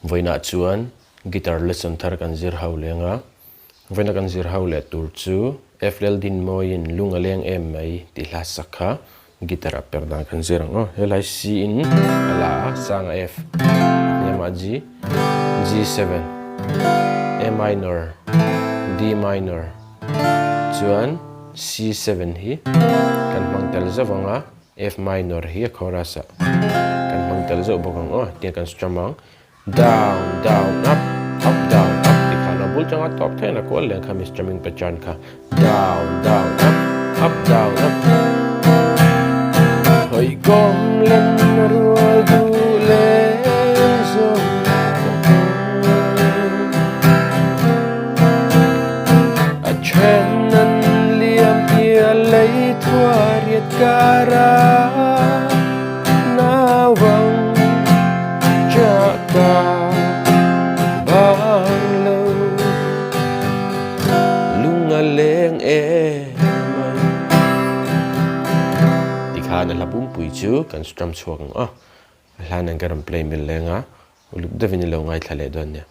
Vawiinah chuan guitar lesson thar kan zir ho leng a, vawiina kan zir ho leh tur chu F Lel Dinmawiin lung a leng em mai tih hla sak kha guitar a per dan kan zir ang aw. Helai C in a la a, sang a F, a hniamah G, G7, A minor, D minor chuan C7 hi kan hmang tel zauh ang a. F minor hi a chorus ah kan hmang tel zauh bawk ang aw, tiang kan strum ang, down down up, up down up tih khan a bul changa tawp theihin a kual leh ang kha mi strumming pattern kha, down down up, up down up. Hawi kawm len rual duh leh zawng ka tawn. A then an liam hia lei thuariat kara nauang chaka bang lo lung a leng em mai. Tikhan a hla pumpui chu kan strum chhuak ang aw. A hlan an ka rawn play mil leng a, uluk deuhin i lo ngaithla leh dawn nia.